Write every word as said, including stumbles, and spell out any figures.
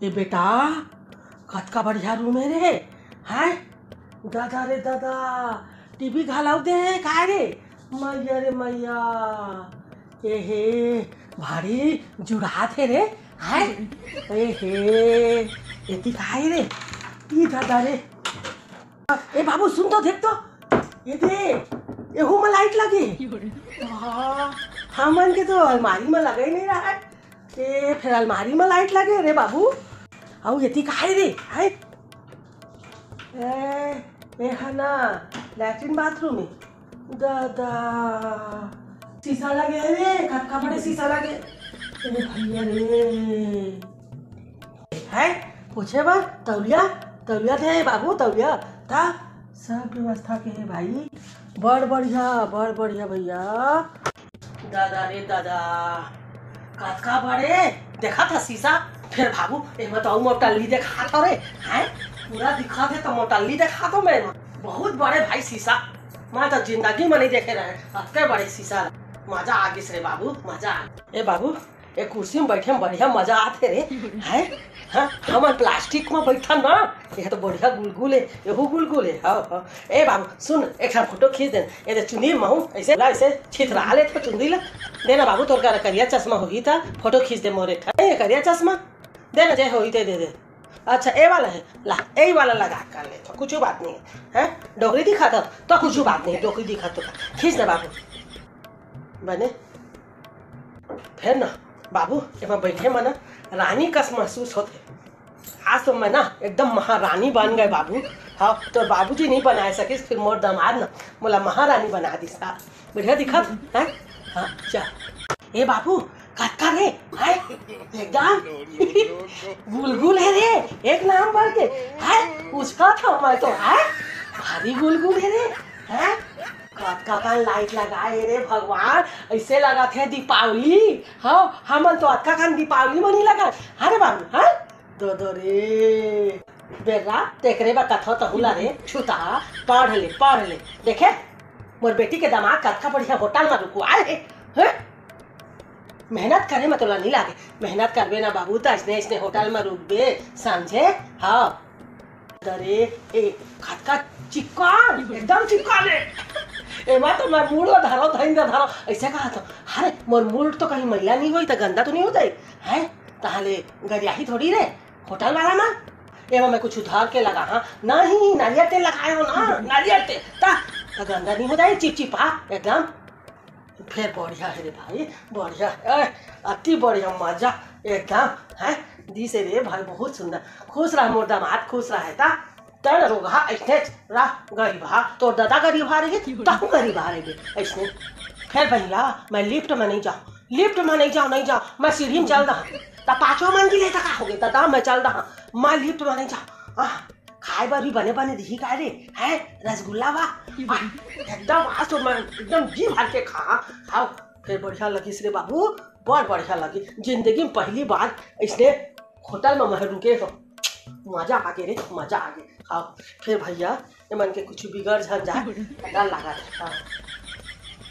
ए बेटा, कतका बढ़िया रूम हे रे। हाय दादा रे दादा, टीवी घालव दे हे काय रे? मैया रे मैया, ए हे, भारी जुड़ात हे रे। हाय, ए हे, एती काय रे? ई दादा रे। ए बाबू, सुन तो, देख तो, ए दे, एहू म लाइट लगे। वाह, हमन के तो अलमारी म लगे ही नहीं रहा। ए, फेर अलमारी म लाइट लगे रे बाबू। अउ एती काय रे? हाय। ए, ए हा ना, लैट्रिन बाथरूम हे। दादा, शीशा लगे हे रे, कतका बड़े शीशा लगे। ए भैया रे। हाय, पोछे बर तौलिया, तौलिया दे बाबू, तौलिया। ता सब व्यवस्था के हे भाई, बड़ बढ़िया, बड़ बढ़िया भैया। दादा रे दादा, कतका बड़े, देखा था शीशा। फेर बाबू, एमा तो अउ मोटल्ली देखात हो रे। हैं, पूरा दिखात हे तो मोटल्ली देखात हो मैं। बहुत बड़े भाई शीशा, मैं तो जिंदगी में नहीं देखे रहे अतके बड़े शीशा। मजा आ गिस रे बाबू, मजा आ। ए बाबू, ए कुर्सी में बैठे में बढ़िया मजा आथे रे। हैं? हाँ, हमन प्लास्टिक में बैठन ना, ये तो बढ़िया गुलगुल हे, एहू गुलगुल हे। हाँ, हाँ। ए बाबू, सुन, एक ठन फोटो खींच दे। ए दे चुंदी महू, ऐसे ला, ऐसे छितरा ले तो चुंदी ला। दे ना बाबू, तोर करा करिया चश्मा होही त फोटो खींच दे मोर एक ठन। ए, करिया चश्मा दे ना, जे होही ते दे दे। अच्छा, ए वाला हे, ला, ए वाला लगा कर ले तो कुछ बात नहीं है। हैं? डोकरी दिखा था तो कुछ बात नहीं, डोकरी दिखा तो का। खींच दे बाबू। बने? फेर ना बाबू, एमा बैठे म ना रानी कस महसूस होथे। आज तो मैं ना एकदम महारानी बन गए बाबू। हाँ, तो बाबूजी नहीं बनाए सकिस, फिर मोर दामाद ना मोला महारानी बना दिस। हाँ, बढ़िया दिखत, हैं? हाँ, चल। ए बाबू, कतका रे? हाय, एकदम गुलगुल हे रे, एक नंबर के। हाय, उसका था मैं तो, हाय, भारी गुलगुल हे रे। हैं? कतका कन लाइट लगाए रे भगवान, ऐसे लगत हे दीपावली। हाँ, हमन तो अतका कन दीपावली म नहीं लगाए। हाँ रे बाबू, हाँ? दो दो रे। बेर्रा, तेकरे बा कथो तहू ला रे, छुता, पढ़ ले, पढ़ ले। देखे, मोर बेटी के दामाद कतका बढ़िया होटल म रुकवाए हे। हैं? मेहनत करे म तोला नहीं लागे, मेहनत करबे ना बाबू, त अइसने अइसने होटल म रुकबे, समझे? हाँ। अरे, ए, कतका चिक्कन, एकदम चिक्कन हे। एमा तो मैं मूड़ ला धरो, धइन दा धरो, ऐसे कहा तो, अरे, मोर मूड़ तो कहीं मैला नहीं होई, त गंदा तो नहीं हो जाई? हैं? ताहले गरियाही थोड़ी रे, होटल वाला ना? एमा मैं कुछ धर के लगा, हाँ? नहीं, नारियल तेल लगाए हो ना, नारियल तेल, ता, त गंदा नहीं हो जाई, चिपचिपा, एकदम। फेर बढ़िया हे रे भाई, बढ़िया, ए, अति बढ़िया, मजा एकदम, हैं? दिस हे रे भाई, बहुत सुंदर। खुश रह मोर दामाद, खुश रह, ता तन रोगहा, ऐसने रह, गरीबहा, तोर दादा गरीबहा रहे, तहू गरीबहा रहे, ऐसने। फेर भैया, मैं लिफ्ट में नहीं जाऊँ, लिफ्ट में नहीं जाऊँ, नहीं जाऊँ, मैं सीढ़ी में चल रहा, ता पाँचवा मंजिल हे, ता का हो गया, दादा, मैं चल रहा, मैं लिफ्ट में नहीं जाऊँ। आह, खाए बर भी बने बने दिही काय रे, हैं? रसगुल्ला वा। आह, एकदम आज तो मैं एकदम जी भर के खा, खाओ। फेर बढ़िया लगिस रे बाबू, बड़ बढ़िया लगिस। जिंदगी में पहली बार इसने होटल में मैं रुके हो। मजा आ गे रे, मजा आ गे। खाओ। फेर भैया, एमन के कुछ बिगड़ झन जाए, डर लगा था। हाँ।